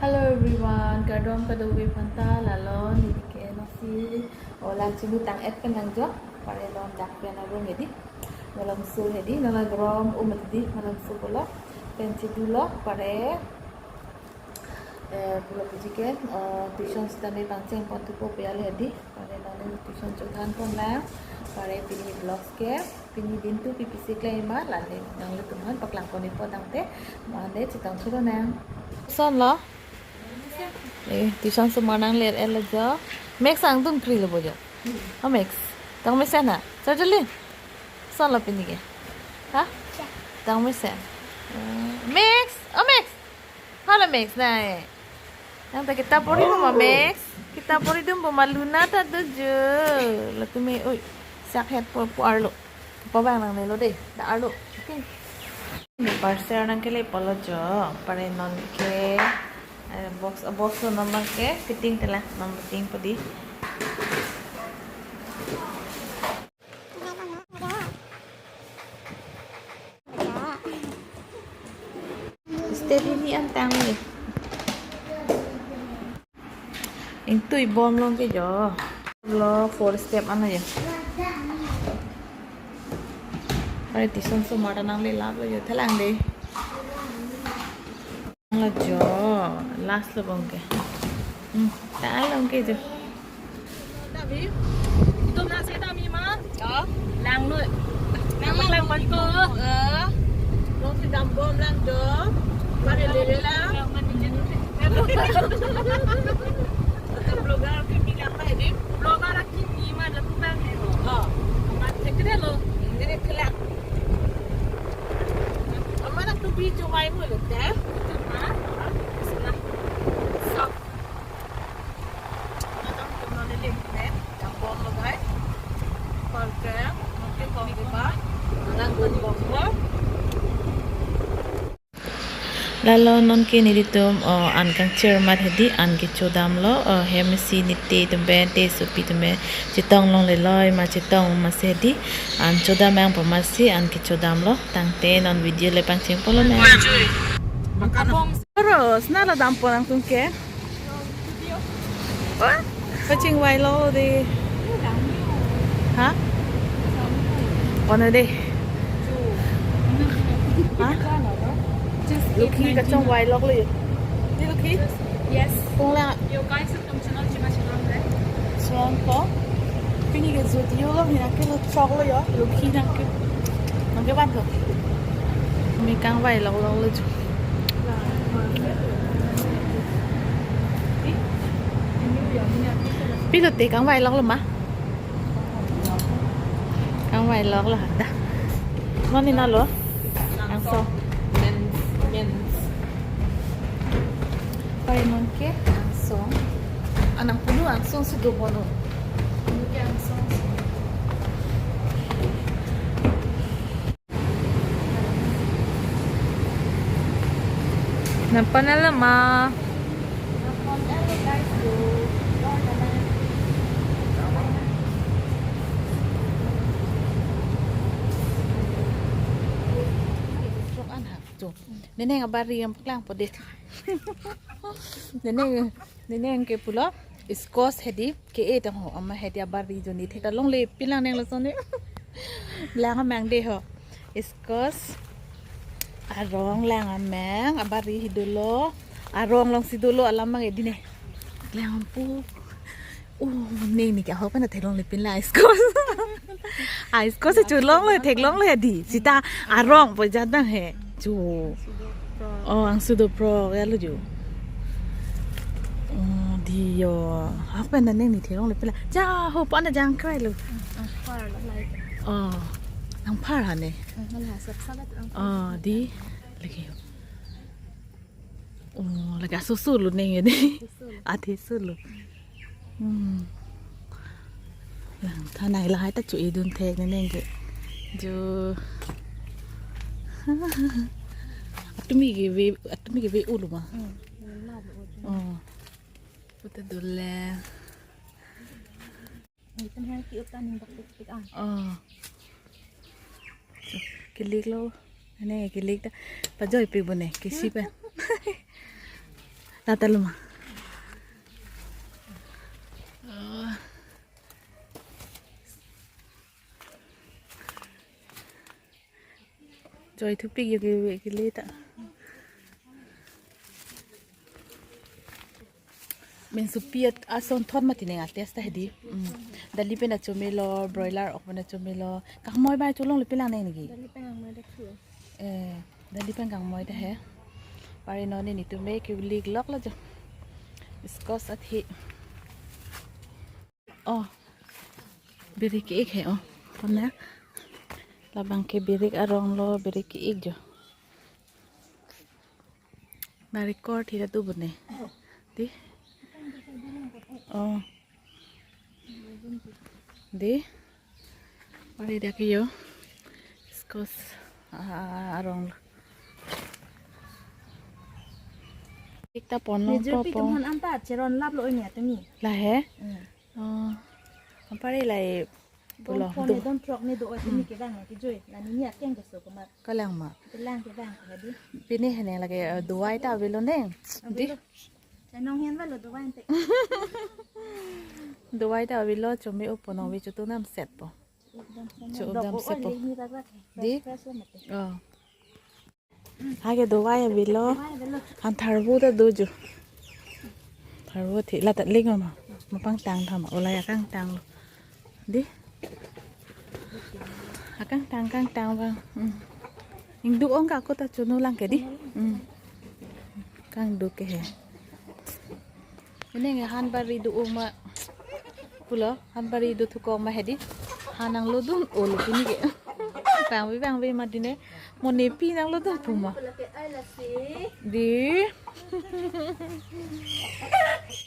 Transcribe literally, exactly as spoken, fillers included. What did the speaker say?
Hello everyone, kardom kadokave aphanta. Lalo neli ke noksi olang chinu tang et pen nang jo, pare non dak pen arong hedi. Malom sur hedi, nana grom um hedi, malom sur pulo, pen chidulo, pare, eh, pulo piji ke, eh, tuition sitame pangcheng pon thupo piyal hedi, pare non tuition chothan pon lang, pare pini vlogs ke, pini din tu pipi si klei ma, lale nanglitum aphan paklang pon ipo tangte, mane chetong churo nang. Son lo? Eh, tuition sumar nang ler el jo. Max angdun kri lo bo jo. Oh, Max. Tang mesen ha? Charjuli? Son lo pini ke? Ha? Tang mesen. Eh, Max. Oh, Max. Halo, Max. Nai. Nang ta kita pori dun ma, Max. Kita pori dun bo ma, Luna ta do jo. Latum e, oi. Sak het po, po arlo. Po bang nangnelo de. Da arlo. Okay. Parcel nang kele pulo jo, pare non ke, eh, box, box lo non ke, fitting tela, non fitting pudi. Steady ni an tang ni. Ingtui bom long ke jo. Lo four step an lo jo. Pare tuition sumar ta nang le lap lo jo, thelang de. Lo jo, last lo bom ke. Hmm, ta long ke jo. Tapi, itu nasi kami mah. Oh. Lang lo. Lang lang betul. Eh. Lo si dam bom lang jo. Pare lele lang. Blogger ke bilang apa ini? Blogger lagi ni mah lakukan ni lo. Oh. Amat sekre lo. Ini kelak. Amat aku bi jumai mu lo teh. Itu mah. Sudah. So. Anak tu nang lele ni. Yang bom lo guys. Perke, mungkin bom di ba. Anak bom bom lo. Lalo non ke nelitum, oh, an kangchir mat hedi, an kechodam lo, oh, hem si nite atum pen te sopi atum pen chetong longle loi ma chetong ma si hedi, an chodam nang po ma si an kechodam lo, tangte non video le pangcheng polo me. Oro, sna la dam po nangtum ke. Oh, kachingvai lo de. Ha? Kono de. Ha? Lukhi kachingvai lo le. Ni Lukhi? Yes. Kung la. Yo guys, welcome to Channel Chima Channel, eh? Channel ko. Pini ke studio lo, ni nang ke lo chok lo yo. Lukhi nang ke. Nang ke bat lo. Mi kangvai lo lo lo chu. Pilo te kangvai lok lo ma? Kangvai lok lo da. Non ni na lo? Angsong. Men's, men's. Pai non ke angsong. Anang pulu angsong si do bono. Ke angsong si. Nangpanala ma? Neneng abari yang paklang po de. Neneng, neneng ke pulo. Squash hedi ke-e tang ho, ama hedi abari joni thek ta longle pin lang neng lason ne. Lang amang de ho. Squash. Arong lang amang, abari hi dolo. Arong long si dolo alam mang edi ne. Lang pu. Oh, neng ni ke ahok pen thek longle pin la squash. Ah, squash si chu longle, thek longle hedi. Sita arong po jadang he. Chu. Oh, angsudo pro ya lo ju. Oh, di yo. Ahok pen neng ni thek longle pin la. Ja ho pa na jang krai lo. Ang par lo lai. Oh. Ang par ha ne. Ang hal ha sap salat ang. Oh, di. Lagi yo. Oh, lagi susu lo neng ini. Susu lo. Ati susu lo. Hmm. Lang thanai lahai ta chu-e dun thek ne neng ke. Jo. Atumi ke ve, atumi ke ve ulu ma. Hmm. Oh. Puta dole. Ikan hai ki utan yang baktik tik ah. Oh. Kilik lo. Ane kilik ta. Pajoi pi bune kisi pa. Tata luma. Joy thupik yo ke, kele ta. Mensupi at ason thon mati neng ates ta hedi. Mm. Dali pen achomelo, broiler ok pen achomelo. Kangmoi ba cholong le pilang neng niki. Dali pen kangmoi ta thu. Eh, dali pen kangmoi ta he. Pari non nelitum me ke ulik lok lo jo. Squash athi. Oh. Birik ik he oh. Kona. Labang ke birik arong lo birik ik jo. Na record hira tu bune. Di. Oh. Di. Pari dak yo. Squash. Ah, arong. Ikta pon lo. Nejur po pi po. Tum han anta cheron lap lo oi ni atumi. La he? Hmm. Oh. Ampari lai. Pulo. Don phone dum. Don truck ne do oi tumi kevang ke joi. La ni ni akeng ke so kumar. Kalang ma. Kelang kevang ke di. Pini hene lagi, eh, dawai ta avelo neng. Di. Avelo. Chanong hen valo dawai ante. Dawai ta avelo chome upo nong vi chutu nam set po. Ekdom. Cho dok dam o se po. Oi, ni rak rak. Di? Fresh fresh lo mate. Oh. Ake dawai avelo. Dawai avelo. Han tharvo ta do jo. Tharvo thi la ta ling ma. Mapang tang tham. Olai akang tang lo. Di. Akang tang kangtang bang. Hmm. Ingduk ong ka ko ta chunu lang ke di. Hmm. Kangduk ke he. Ini nge han bari do ma. Pulo, han bari do thukong ma hedi. Han nanglo dun olo pini ke. Bang bi bang bi ma dine. Mo ne pi nanglo dun puma. Di.